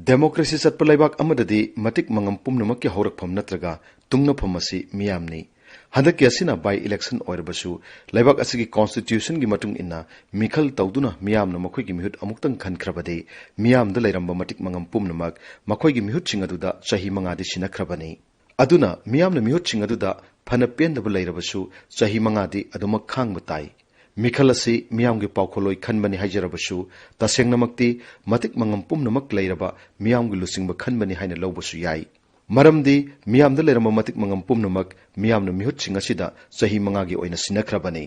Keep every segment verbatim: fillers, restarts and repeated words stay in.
Democracy ꯆꯠꯄ ꯂꯩꯕꯥꯛ ꯑꯃꯗꯗꯤ ꯃꯇꯤꯛ ꯃꯉꯝ ꯄꯨꯝꯅꯃꯛꯀꯤ ꯍꯧꯔꯛꯐꯝ ꯅꯠꯇ꯭ꯔꯒ ꯇꯨꯡꯅꯐꯝ ꯑꯁꯤ ꯃꯤꯌꯥꯝꯅꯤ꯫ ꯍꯟꯗꯛꯀꯤ ꯑꯁꯤꯅ by election ꯑꯣꯏꯔꯕꯁꯨ, ꯂꯩꯕꯥꯛ ꯑꯁꯤꯒꯤ constitutionꯒꯤ ꯃꯇꯨꯡ ꯏꯟꯅ ꯃꯤꯈꯜ ꯇꯧꯗꯨꯅ ꯃꯤꯌꯥꯝꯅ ꯃꯈꯣꯏꯒꯤ ꯃꯤꯍꯨꯠ ꯑꯃꯨꯛꯇꯪ ꯈꯟꯈ꯭ꯔꯕꯗꯤ, ꯃꯤꯌꯥꯝꯗ ꯂꯩꯔꯝꯕ ꯃꯇꯤꯛ ꯃꯉꯝ ꯄꯨꯝꯅꯃꯛ ꯃꯈꯣꯏꯒꯤ ꯃꯤꯍꯨꯠꯁꯤꯡ ꯑꯗꯨꯗ ꯆꯍꯤ ꯃꯉꯥꯗꯤ ꯁꯤꯟꯅꯈ꯭ꯔꯕꯅꯤ꯫ ꯑꯗꯨꯅ ꯃꯤꯌꯥꯝꯅ ꯃꯤꯍꯨꯠꯁꯤꯡ ꯑꯗꯨꯗ ꯐꯅ ꯄꯦꯟꯗꯕ ꯂꯩꯔꯕꯁꯨ, ꯆꯍꯤ ꯃꯉꯥꯗꯤ ꯑꯗꯨꯃꯛ ꯈꯥꯡꯕ ꯇꯥꯏ꯫ ꯃꯤꯈꯜ ꯑꯁꯤ ꯃꯤꯌꯥꯝꯒꯤ ꯄꯥꯎꯈꯣꯜꯂꯣꯏ ꯈꯟꯕꯅꯤ ꯍꯥꯏꯖꯔꯕꯁꯨ, ꯇꯁꯦꯡꯅꯃꯛꯇꯤ ꯃꯇꯤꯛ ꯃꯉꯝ ꯄꯨꯝꯅꯃꯛ ꯂꯩꯔꯕ ꯃꯤꯌꯥꯝꯒꯤ ꯂꯨꯆꯤꯡꯕ ꯈꯟꯕꯅꯤ ꯍꯥꯏꯅ ꯂꯧꯕꯁꯨ ꯌꯥꯏ꯫ ꯃꯔꯝꯗꯤ ꯃꯤꯌꯥꯝꯗ ꯂꯩꯔꯝꯕ ꯃꯇꯤꯛ ꯃꯉꯝ ꯄꯨꯝꯅꯃꯛ ꯃꯤꯌꯥꯝꯅ ꯃꯤꯍꯨꯠꯁꯤꯡ ꯑꯁꯤꯗ ꯆꯍꯤ ꯃꯉꯥꯒꯤ ꯑꯣꯏꯅ ꯁꯤꯟꯅꯈ꯭ꯔꯕꯅꯤ꯫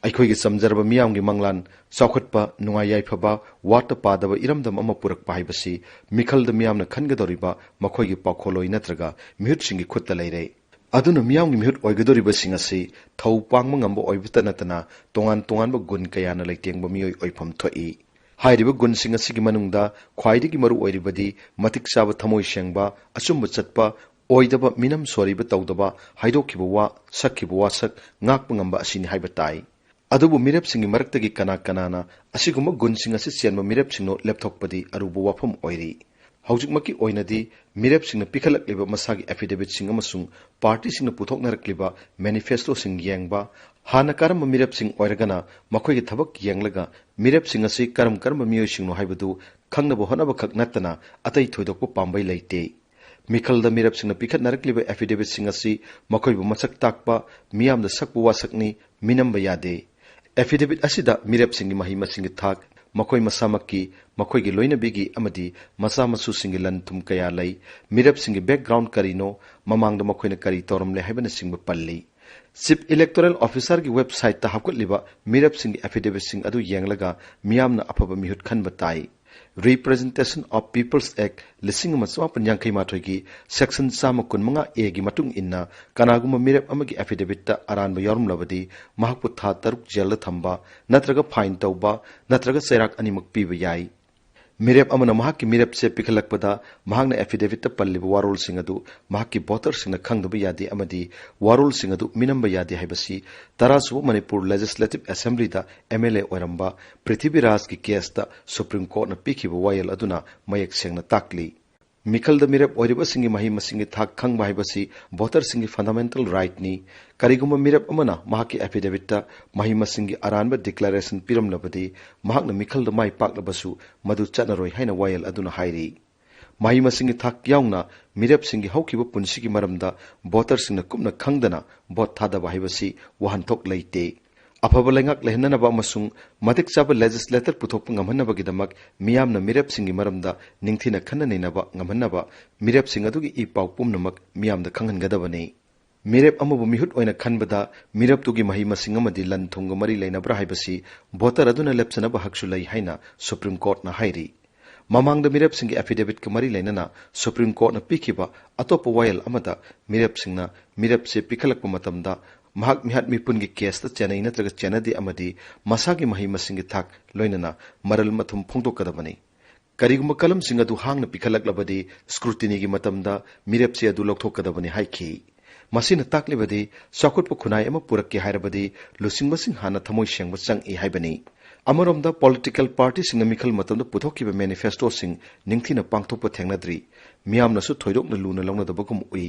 ꯑꯩꯈꯣꯏꯒꯤ ꯆꯝꯖꯔꯕ ꯃꯤꯌꯥꯝꯒꯤ ꯃꯪꯂꯥꯟ, ꯆꯥꯎꯈꯠꯄ, ꯅꯨꯡꯉꯥꯏ ꯌꯥꯏꯐꯕ, ꯋꯥꯠꯇ ꯄꯥꯗꯕ ꯏꯔꯝꯗꯝ ꯑꯃ ꯄꯨꯔꯛꯄ ꯍꯥꯏꯕꯁꯤ ꯃꯤꯈꯜꯗ ꯃꯤꯌꯥꯝꯅ ꯈꯟꯒꯗꯧꯔꯤꯕ ꯃꯈꯣꯏꯒꯤ ꯄꯥꯎꯈꯣꯜꯂꯣꯏ ꯅꯠꯇ꯭ꯔꯒ ꯃꯤꯍꯨꯠꯁꯤꯡꯒꯤ ꯈꯨꯠꯇ ꯂꯩꯔꯦ꯫ ꯑꯗꯨꯅ ꯃꯤꯌꯥꯝꯒꯤ ꯃꯤꯍꯨꯠ ꯑꯣꯏꯒꯗꯧꯔꯤꯕꯁꯤꯡ ꯑꯁꯤ ꯊꯧ ꯄꯥꯡꯕ ꯉꯝꯕ ꯑꯣꯏꯕꯇ ꯅꯠꯇꯅ, ꯇꯣꯉꯥꯟ ꯇꯣꯉꯥꯟꯕ ꯒꯨꯟ ꯀꯌꯥꯅ ꯂꯩꯇꯦꯡꯕ ꯃꯤꯑꯣꯏ ꯑꯣꯏꯐꯝ ꯊꯣꯛꯏ꯫ ꯍꯥꯏꯔꯤꯕ ꯒꯨꯟꯁꯤꯡ ꯑꯁꯤꯒꯤ ꯃꯅꯨꯡꯗ ꯈ꯭ꯋꯥꯏꯗꯒꯤ ꯃꯔꯨ ꯑꯣꯏꯔꯤꯕꯗꯤ ꯃꯇꯤꯛ ꯆꯥꯕ, ꯊꯃꯣꯏ ꯁꯦꯡꯕ, ꯑꯆꯨꯝꯕ ꯆꯠꯄ, ꯑꯣꯏꯗꯕ, ꯃꯤꯅꯝ ꯁꯣꯔꯤꯕ ꯇꯧꯗꯕ, ꯍꯥꯏꯗꯣꯛꯈꯤꯕ ꯋꯥ, ꯁꯛꯈꯤꯕ ꯋꯥꯁꯛ ꯉꯥꯛꯄ ꯉꯝꯕ ꯑꯁꯤꯅꯤ ꯍꯥꯏꯕ ꯇꯥꯏ꯫ ꯑꯗꯨꯕꯨ ꯃꯤꯔꯦꯞꯁꯤꯡꯒꯤ ꯃꯔꯛꯇꯒꯤ ꯀꯅꯥ ꯀꯅꯥꯅ ꯑꯁꯤꯒꯨꯝꯕ ꯒꯨꯟꯁꯤꯡ ꯑꯁꯤ ꯆꯦꯟꯕ ꯃꯤꯔꯦꯞꯁꯤꯡꯅꯣ ꯂꯦꯞꯊꯣꯛꯄꯗꯤ ꯑꯔꯨꯕ ꯋꯥꯐꯝ ꯑꯣꯏꯔꯤ꯫ ꯍꯧꯖꯤꯛꯃꯛꯀꯤ ꯑꯣꯏꯅꯗꯤ ꯃꯤꯔꯦꯞꯁꯤꯡꯅ ꯄꯤꯈꯠꯂꯛꯂꯤꯕ ꯃꯁꯥꯒꯤ affidavitꯁꯤꯡ ꯑꯃꯁꯨꯡ partyꯁꯤꯡꯅ ꯄꯨꯊꯣꯛꯅꯔꯛꯂꯤꯕ manifestoꯁꯤꯡ ꯌꯦꯡꯕ, ꯍꯥꯟꯅ ꯀꯔꯝꯕ ꯃꯤꯔꯦꯞꯁꯤꯡ ꯑꯣꯏꯔꯒꯅ ꯃꯈꯣꯏꯒꯤ ꯊꯕꯛ ꯌꯦꯡꯂꯒ ꯃꯤꯔꯦꯞꯁꯤꯡ ꯑꯁꯤ ꯀꯔꯝ ꯀꯔꯝꯕ ꯃꯤꯑꯣꯏꯁꯤꯡꯅꯣ ꯍꯥꯏꯕꯗꯨ ꯈꯪꯅꯕ ꯍꯣꯠꯅꯕꯈꯛ ꯅꯠꯇꯅ ꯑꯇꯩ ꯊꯣꯏꯗꯣꯛꯄ ꯄꯥꯝꯕꯩ ꯂꯩꯇꯦ꯫ ꯃꯤꯈꯜꯗ ꯃꯤꯔꯦꯞꯁꯤꯡꯅ ꯄꯤꯈꯠꯅꯔꯛꯂꯤꯕ affidavitꯁꯤꯡ ꯑꯁꯤ ꯃꯈꯣꯏꯕꯨ ꯃꯁꯛ ꯇꯥꯛꯄ, ꯃꯤꯌꯥꯝꯗ ꯁꯛꯄ ꯋꯥꯁꯛꯅꯤ, ꯃꯤꯅꯝꯕ ꯌꯥꯗꯦ꯫ Affidavit ꯑꯁꯤꯗ ꯃꯤꯔꯦꯞꯁꯤꯡꯒꯤ ꯃꯍꯩ ꯃꯁꯤꯡꯒꯤ ꯊꯥꯛ, ꯃꯈꯣꯏ ꯃꯁꯥꯃꯛꯀꯤ, ꯃꯈꯣꯏꯒꯤ ꯂꯣꯏꯅꯕꯤꯒꯤ ꯑꯃꯗꯤ ꯃꯆꯥ ꯃꯁꯨꯁꯤꯡꯒꯤ ꯂꯟ ꯊꯨꯝ ꯀꯌꯥ ꯂꯩ, ꯃꯤꯔꯦꯞꯁꯤꯡꯒꯤ background ꯀꯔꯤꯅꯣ, ꯃꯃꯥꯡꯗ ꯃꯈꯣꯏꯅ ꯀꯔꯤ ꯇꯧꯔꯝꯂꯦ ꯍꯥꯏꯕꯅꯆꯤꯡꯕ ꯄꯜꯂꯤ꯫ Chief Electoral Officerꯒꯤ websiteꯇ ꯍꯥꯞꯀꯠꯂꯤꯕ ꯃꯤꯔꯦꯞꯁꯤꯡꯒꯤ affidavitꯁꯤꯡ ꯑꯗꯨ ꯌꯦꯡꯂꯒ ꯃꯤꯌꯥꯝꯅ ꯑꯐꯕ ꯃꯤꯍꯨꯠ ꯈꯟꯕ ꯇꯥꯏ꯫ Representation of People's Act ꯂꯤꯁꯤꯡ ꯑꯃ ꯆꯃꯥꯄꯟ ꯌꯥꯡꯈꯩ ꯃꯥꯊꯣꯏꯒꯤ section ꯆꯥꯝꯃ ꯀꯨꯟꯃꯉꯥ Aꯒꯤ ꯃꯇꯨꯡ ꯏꯟꯅ, ꯀꯅꯥꯒꯨꯝꯕ ꯃꯤꯔꯦꯞ ꯑꯃꯒꯤ affidavitꯇ ꯑꯔꯥꯟꯕ ꯌꯥꯎꯔꯝꯂꯕꯗꯤ, ꯃꯍꯥꯛꯄꯨ ꯊꯥ ꯇꯔꯨꯛ ꯖꯦꯜꯗ ꯊꯝꯕ ꯅꯠꯇ꯭ꯔꯒ fine ꯇꯧꯕ ꯅꯠꯇ꯭ꯔꯒ ꯆꯩꯔꯥꯛ ꯑꯅꯤꯃꯛ ꯄꯤꯕ ꯌꯥꯏ꯫ ꯃꯤꯔꯦꯞ ꯑꯃꯅ ꯃꯍꯥꯛꯀꯤ ꯃꯤꯔꯦꯞ ꯆꯦ ꯄꯤꯈꯠꯂꯛꯄꯗ ꯃꯍꯥꯛꯅ affidavitꯇ ꯄꯜꯂꯤꯕ ꯋꯥꯔꯣꯜꯁꯤꯡ ꯑꯗꯨ ꯃꯍꯥꯛꯀꯤ voterꯁꯤꯡꯅ ꯈꯪꯗꯕ ꯌꯥꯗꯦ ꯑꯃꯗꯤ ꯋꯥꯔꯣꯜꯁꯤꯡ ꯑꯗꯨ ꯃꯤꯅꯝꯕ ꯌꯥꯗꯦ ꯍꯥꯏꯕꯁꯤ ꯇꯔꯥꯁꯨꯕ ꯃꯅꯤꯄꯨꯔ Legislative Assemblyꯗ MLA ꯑꯣꯏꯔꯝꯕ ꯄ꯭ꯔꯤꯊꯤꯕꯤꯔꯥꯖꯀꯤ caseꯇ Supreme Courtꯅ ꯄꯤꯈꯤꯕ ꯋꯥꯌꯦꯜ ꯑꯗꯨꯅ ꯃꯌꯦꯛ ꯁꯦꯡꯅ ꯇꯥꯛꯂꯤ꯫ ꯃꯤꯈꯜꯗ ꯃꯤꯔꯦꯞ ꯑꯣꯏꯔꯤꯕꯁꯤꯡꯒꯤ ꯃꯍꯩ ꯃꯁꯤꯡꯒꯤ ꯊꯥꯛ ꯈꯪꯕ ꯍꯥꯏꯕꯁꯤ voterꯁꯤꯡꯒꯤ fundamental rightꯅꯤ꯫ ꯀꯔꯤꯒꯨꯝꯕ ꯃꯤꯔꯦꯞ ꯑꯃꯅ ꯃꯍꯥꯛꯀꯤ affidavitꯇ ꯃꯍꯩ ꯃꯁꯤꯡꯒꯤ ꯑꯔꯥꯟꯕ declaration ꯄꯤꯔꯝꯂꯕꯗꯤ, ꯃꯍꯥꯛꯅ ꯃꯤꯈꯜꯗ ꯃꯥꯏ ꯄꯥꯛꯂꯕꯁꯨ ꯃꯗꯨ ꯆꯠꯅꯔꯣꯏ ꯍꯥꯏꯅ ꯋꯥꯌꯦꯜ ꯑꯗꯨꯅ ꯍꯥꯏꯔꯤ꯫ ꯃꯍꯩ ꯃꯁꯤꯡꯒꯤ ꯊꯥꯛ ꯌꯥꯎꯅ ꯃꯤꯔꯦꯞꯁꯤꯡꯒꯤ ꯍꯧꯈꯤꯕ ꯄꯨꯟꯁꯤꯒꯤ ꯃꯔꯝꯗ voterꯁꯤꯡꯅ ꯀꯨꯞꯅ ꯈꯪꯗꯅ vote ꯊꯥꯗꯕ ꯍꯥꯏꯕꯁꯤ ꯋꯥꯍꯟꯊꯣꯛ ꯂꯩꯇꯦ꯫ ꯑꯐꯕ ꯂꯩꯉꯥꯛ ꯂꯩꯍꯟꯅꯅꯕ ꯑꯃꯁꯨꯡ ꯃꯇꯤꯛ ꯆꯥꯕ legislator ꯄꯨꯊꯣꯛꯄ ꯉꯝꯍꯟꯅꯕꯒꯤꯗꯃꯛ ꯃꯤꯌꯥꯝꯅ ꯃꯤꯔꯦꯞꯁꯤꯡꯒꯤ ꯃꯔꯝꯗ ꯅꯤꯡꯊꯤꯅ ꯈꯟꯅ ꯅꯩꯅꯕ ꯉꯝꯍꯟꯅꯕ ꯃꯤꯔꯦꯞꯁꯤꯡ ꯑꯗꯨꯒꯤ ꯏ ꯄꯥꯎ ꯄꯨꯝꯅꯃꯛ ꯃꯤꯌꯥꯝꯗ ꯈꯪꯍꯟꯒꯗꯕꯅꯤ꯫ ꯃꯤꯔꯦꯞ ꯑꯃꯕꯨ ꯃꯤꯍꯨꯠ ꯑꯣꯏꯅ ꯈꯟꯕꯗ ꯃꯤꯔꯦꯞꯇꯨꯒꯤ ꯃꯍꯩ ꯃꯁꯤꯡ ꯑꯃꯗꯤ ꯂꯟ ꯊꯨꯝꯒ ꯃꯔꯤ ꯂꯩꯅꯕ꯭ꯔꯥ ꯍꯥꯏꯕꯁꯤ voter ꯑꯗꯨꯅ ꯂꯦꯞꯆꯅꯕ ꯍꯛꯁꯨ ꯂꯩ ꯍꯥꯏꯅ Supreme Courtꯅ ꯍꯥꯏꯔꯤ꯫ ꯃꯃꯥꯡꯗ ꯃꯤꯔꯦꯞꯁꯤꯡꯒꯤ affidavitꯀ ꯃꯔꯤ ꯂꯩꯅꯅ Supreme Courtꯅ ꯄꯤꯈꯤꯕ ꯑꯇꯣꯞꯄ ꯋꯥꯌꯦꯜ ꯑꯃꯗ ꯃꯤꯔꯦꯞꯁꯤꯡꯅ ꯃꯤꯔꯦꯞ ꯆꯦ ꯄꯤꯈꯠꯂꯛꯄ ꯃꯇꯝꯗ ꯃꯍꯥꯛ ꯃꯤꯍꯥꯠ ꯃꯤꯄꯨꯟꯒꯤ caseꯇ ꯆꯦꯟꯅꯩ ꯅꯠꯇ꯭ꯔꯒ ꯆꯦꯟꯅꯗꯦ ꯑꯃꯗꯤ ꯃꯁꯥꯒꯤ ꯃꯍꯩ ꯃꯁꯤꯡꯒꯤ ꯊꯥꯛ ꯂꯣꯏꯅꯅ ꯃꯔꯜ ꯃꯊꯨꯝ ꯐꯣꯡꯗꯣꯛꯀꯗꯕꯅꯤ꯫ ꯀꯔꯤꯒꯨꯝꯕ ꯀꯂꯝꯁꯤꯡ ꯑꯗꯨ ꯍꯥꯡꯅ ꯄꯤꯈꯠꯂꯛꯂꯕꯗꯤ, scrutinyꯒꯤ ꯃꯇꯝꯗ ꯃꯤꯔꯦꯞ ꯆꯦ ꯑꯗꯨ ꯂꯧꯊꯣꯛꯀꯗꯕꯅꯤ ꯍꯥꯏꯈꯤ꯫ ꯃꯁꯤꯅ ꯇꯥꯛꯂꯤꯕꯗꯤ, ꯆꯥꯎꯈꯠꯄ ꯈꯨꯟꯅꯥꯏ ꯑꯃ ꯄꯨꯔꯛꯀꯦ ꯍꯥꯏꯔꯕꯗꯤ ꯂꯨꯆꯤꯡꯕꯁꯤꯡ ꯍꯥꯟꯅ ꯊꯃꯣꯏ ꯁꯦꯡꯕ ꯆꯪꯏ ꯍꯥꯏꯕꯅꯤ꯫ ꯑꯃꯔꯣꯝꯗ, political partyꯁꯤꯡꯅ ꯃꯤꯈꯜ ꯃꯇꯝꯗ ꯄꯨꯊꯣꯛꯈꯤꯕ manifestoꯁꯤꯡ ꯅꯤꯡꯊꯤꯅ ꯄꯥꯡꯊꯣꯛꯄ ꯊꯦꯡꯅꯗ꯭ꯔꯤ꯫ ꯃꯤꯌꯥꯝꯅꯁꯨ ꯊꯣꯏꯗꯣꯛꯅ ꯂꯨꯅ ꯂꯧꯅꯗꯕꯒꯨꯝ ꯎꯏ꯫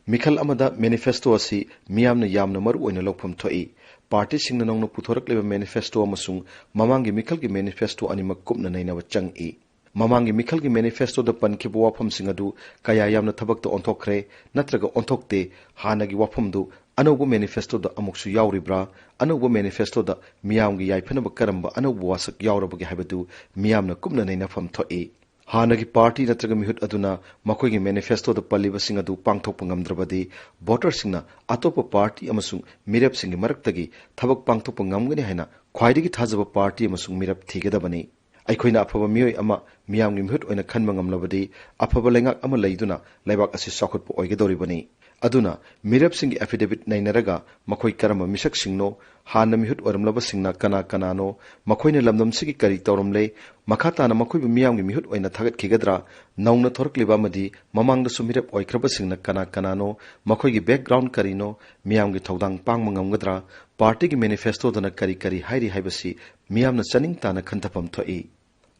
ꯃꯤꯈꯜ ꯑꯃꯗ manifesto ꯑꯁꯤ ꯃꯤꯌꯥꯝꯅ ꯌꯥꯝꯅ ꯃꯔꯨ ꯑꯣꯏꯅ ꯂꯧꯐꯝ ꯊꯣꯛꯏ꯫ Partyꯁꯤꯡꯅ ꯅꯧꯅ ꯄꯨꯊꯣꯔꯛꯂꯤꯕ manifesto ꯑꯃꯁꯨꯡ ꯃꯃꯥꯡꯒꯤ ꯃꯤꯈꯜꯒꯤ manifesto ꯑꯅꯤꯃꯛ ꯀꯨꯞꯅ ꯅꯩꯅꯕ ꯆꯪꯏ꯫ ꯃꯃꯥꯡꯒꯤ ꯃꯤꯈꯜꯒꯤ manifestoꯗ ꯄꯟꯈꯤꯕ ꯋꯥꯐꯝꯁꯤꯡ ꯑꯗꯨ ꯀꯌꯥ ꯌꯥꯝꯅ ꯊꯕꯛꯇ ꯑꯣꯟꯊꯣꯛꯈ꯭ꯔꯦ ꯅꯠꯇ꯭ꯔꯒ ꯑꯣꯟꯊꯣꯛꯇꯦ, ꯍꯥꯟꯅꯒꯤ ꯋꯥꯐꯝꯗꯨ ꯑꯅꯧꯕ manifestoꯗ ꯑꯃꯨꯛꯁꯨ ꯌꯥꯎꯔꯤꯕ꯭ꯔꯥ, ꯑꯅꯧꯕ manifestoꯗ ꯃꯤꯌꯥꯝꯒꯤ ꯌꯥꯏꯐꯅꯕ ꯀꯔꯝꯕ ꯑꯅꯧꯕ ꯋꯥꯁꯛ ꯌꯥꯎꯔꯕꯒꯦ ꯍꯥꯏꯕꯗꯨ ꯃꯤꯌꯥꯝꯅ ꯀꯨꯞꯅ ꯅꯩꯅꯐꯝ ꯊꯣꯛꯏ꯫ ꯍꯥꯟꯅꯒꯤ party ꯅꯠꯇ꯭ꯔꯒ ꯃꯤꯍꯨꯠ ꯑꯗꯨꯅ ꯃꯈꯣꯏꯒꯤ manifestoꯗ ꯄꯜꯂꯤꯕꯁꯤꯡ ꯑꯗꯨ ꯄꯥꯡꯊꯣꯛꯄ ꯉꯝꯗ꯭ꯔꯕꯗꯤ, voterꯁꯤꯡꯅ ꯑꯇꯣꯞꯄ party ꯑꯃꯁꯨꯡ ꯃꯤꯔꯦꯞꯁꯤꯡꯒꯤ ꯃꯔꯛꯇꯒꯤ ꯊꯕꯛ ꯄꯥꯡꯊꯣꯛꯄ ꯉꯝꯒꯅꯤ ꯍꯥꯏꯅ ꯈ꯭ꯋꯥꯏꯗꯒꯤ ꯊꯥꯖꯕ party ꯑꯃꯁꯨꯡ ꯃꯤꯔꯦꯞ ꯊꯤꯒꯗꯕꯅꯤ꯫ ꯑꯩꯈꯣꯏꯅ ꯑꯐꯕ ꯃꯤꯑꯣꯏ ꯑꯃ ꯃꯤꯌꯥꯝꯒꯤ ꯃꯤꯍꯨꯠ ꯑꯣꯏꯅ ꯈꯟꯕ ꯉꯝꯂꯕꯗꯤ, ꯑꯐꯕ ꯂꯩꯉꯥꯛ ꯑꯃ ꯂꯩꯗꯨꯅ ꯂꯩꯕꯥꯛ ꯑꯁꯤ ꯆꯥꯎꯈꯠꯄ ꯑꯣꯏꯒꯗꯧꯔꯤꯕꯅꯤ꯫ ꯑꯗꯨꯅ ꯃꯤꯔꯦꯞꯁꯤꯡꯒꯤ affidavit ꯅꯩꯅꯔꯒ ꯃꯈꯣꯏ ꯀꯔꯝꯕ ꯃꯤꯁꯛꯁꯤꯡꯅꯣ, ꯍꯥꯟꯅ ꯃꯤꯍꯨꯠ ꯑꯣꯏꯔꯝꯂꯕꯁꯤꯡꯅ ꯀꯅꯥ ꯀꯅꯥꯅꯣ, ꯃꯈꯣꯏꯅ ꯂꯝꯗꯝꯁꯤꯒꯤ ꯀꯔꯤ ꯇꯧꯔꯝꯂꯦ, ꯃꯈꯥ ꯇꯥꯅ ꯃꯈꯣꯏꯕꯨ ꯃꯤꯌꯥꯝꯒꯤ ꯃꯤꯍꯨꯠ ꯑꯣꯏꯅ ꯊꯥꯒꯠꯈꯤꯒꯗ꯭ꯔꯥ, ꯅꯧꯅ ꯊꯣꯔꯛꯂꯤꯕ ꯑꯃꯗꯤ ꯃꯃꯥꯡꯗꯁꯨ ꯃꯤꯔꯦꯞ ꯑꯣꯏꯈ꯭ꯔꯕꯁꯤꯡꯅ ꯀꯅꯥ ꯀꯅꯥꯅꯣ, ꯃꯈꯣꯏꯒꯤ background ꯀꯔꯤꯅꯣ, ꯃꯤꯌꯥꯝꯒꯤ ꯊꯧꯗꯥꯡ ꯄꯥꯡꯕ ꯉꯝꯒꯗ꯭ꯔꯥ, partyꯒꯤ manifestoꯗꯅ ꯀꯔꯤ ꯀꯔꯤ ꯍꯥꯏꯔꯤ ꯍꯥꯏꯕꯁꯤ ꯃꯤꯌꯥꯝꯅ ꯆꯥꯅꯤꯡ ꯇꯥꯅ ꯈꯟꯊꯐꯝ ꯊꯣꯛꯏ꯫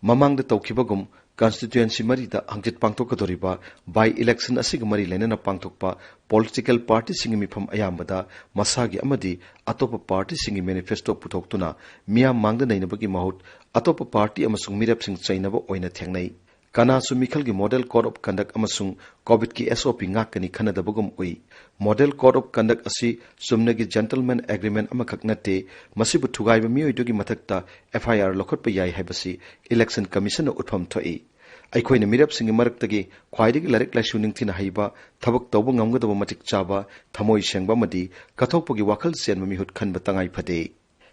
ꯃꯃꯥꯡꯗ ꯇꯧꯈꯤꯕꯒꯨꯝ constituency ꯃꯔꯤꯗ ꯍꯪꯆꯤꯠ ꯄꯥꯡꯊꯣꯛꯀꯗꯧꯔꯤꯕ by election ꯑꯁꯤꯒ ꯃꯔꯤ ꯂꯩꯅꯅ ꯄꯥꯡꯊꯣꯛꯄ political partyꯁꯤꯡꯒꯤ ꯃꯤꯐꯝ ꯑꯌꯥꯝꯕꯗ ꯃꯁꯥꯒꯤ ꯑꯃꯗꯤ ꯑꯇꯣꯞꯄ partyꯁꯤꯡꯒꯤ manifesto ꯄꯨꯊꯣꯛꯇꯨꯅ ꯃꯤꯌꯥꯝ ꯃꯥꯡꯗ ꯅꯩꯅꯕꯒꯤ ꯃꯍꯨꯠ ꯑꯇꯣꯞꯄ party ꯑꯃꯁꯨꯡ ꯃꯤꯔꯦꯞꯁꯤꯡ ꯆꯩꯅꯕ ꯑꯣꯏꯅ ꯊꯦꯡꯅꯩ꯫ ꯀꯅꯥꯁꯨ ꯃꯤꯈꯜꯒꯤ model code of conduct ꯑꯃꯁꯨꯡ COVIDꯀꯤ SOP ꯉꯥꯛꯀꯅꯤ ꯈꯟꯅꯗꯕꯒꯨꯝ ꯎꯏ꯫ Model code of conduct ꯑꯁꯤ ꯆꯨꯝꯅꯒꯤ gentleman agreement ꯑꯃꯈꯛ ꯅꯠꯇꯦ, ꯃꯁꯤꯕꯨ ꯊꯨꯒꯥꯏꯕ ꯃꯤꯑꯣꯏꯗꯨꯒꯤ ꯃꯊꯛꯇ FIR ꯂꯧꯈꯠꯄ ꯌꯥꯏ ꯍꯥꯏꯕꯁꯤ election commissionꯅ ꯎꯠꯐꯝ ꯊꯣꯛꯏ꯫ ꯑꯩꯈꯣꯏꯅ ꯃꯤꯔꯦꯞꯁꯤꯡꯒꯤ ꯃꯔꯛꯇꯒꯤ ꯈ꯭ꯋꯥꯏꯗꯒꯤ ꯂꯥꯏꯔꯤꯛ ꯂꯥꯏꯁꯨ ꯅꯤꯡꯊꯤꯅ ꯍꯩꯕ, ꯊꯕꯛ ꯇꯧꯕ ꯉꯝꯒꯗꯕ ꯃꯇꯤꯛ ꯆꯥꯕ, ꯊꯃꯣꯏ ꯁꯦꯡꯕ ꯑꯃꯗꯤ ꯀꯠꯊꯣꯛꯄꯒꯤ ꯋꯥꯈꯜ ꯆꯦꯟꯕ ꯃꯤꯍꯨꯠ ꯈꯟꯕ ꯇꯉꯥꯏ ꯐꯗꯦ꯫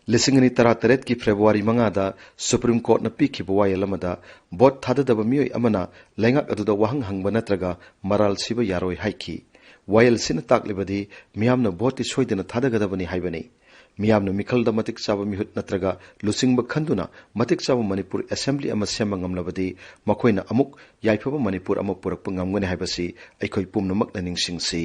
ꯂꯤꯁꯤꯡ ꯑꯅꯤ ꯇꯔꯥꯇꯔꯦꯠꯀꯤ February ꯃꯉꯥꯗ Supreme Courtꯅ ꯄꯤꯈꯤꯕ ꯋꯥꯌꯦꯜ ꯑꯃꯗ vote ꯊꯥꯗꯗꯕ ꯃꯤꯑꯣꯏ ꯑꯃꯅ ꯂꯩꯉꯥꯛ ꯑꯗꯨꯗ ꯋꯥꯍꯪ ꯍꯪꯕ ꯅꯠꯇ꯭ꯔꯒ ꯃꯔꯥꯜ ꯁꯤꯕ ꯌꯥꯔꯣꯏ ꯍꯥꯏꯈꯤ꯫ ꯋꯥꯌꯦꯜꯁꯤꯅ ꯇꯥꯛꯂꯤꯕꯗꯤ ꯃꯤꯌꯥꯝꯅ voteꯇꯤ ꯁꯣꯏꯗꯅ ꯊꯥꯗꯒꯗꯕꯅꯤ ꯍꯥꯏꯕꯅꯤ꯫ ꯃꯤꯌꯥꯝꯅ ꯃꯤꯈꯜꯗ ꯃꯇꯤꯛ ꯆꯥꯕ ꯃꯤꯍꯨꯠ ꯅꯠꯇ꯭ꯔꯒ ꯂꯨꯆꯤꯡꯕ ꯈꯟꯗꯨꯅ ꯃꯇꯤꯛ ꯆꯥꯕ ꯃꯅꯤꯄꯨꯔ Assembly ꯑꯃ ꯁꯦꯝꯕ ꯉꯝꯂꯕꯗꯤ ꯃꯈꯣꯏꯅ ꯑꯃꯨꯛ ꯌꯥꯏꯐꯕ ꯃꯅꯤꯄꯨꯔ ꯑꯃ ꯄꯨꯔꯛꯄ ꯉꯝꯒꯅꯤ ꯍꯥꯏꯕꯁꯤ ꯑꯩꯈꯣꯏ ꯄꯨꯝꯅꯃꯛꯅ ꯅꯤꯡꯁꯤꯡꯁꯤ꯫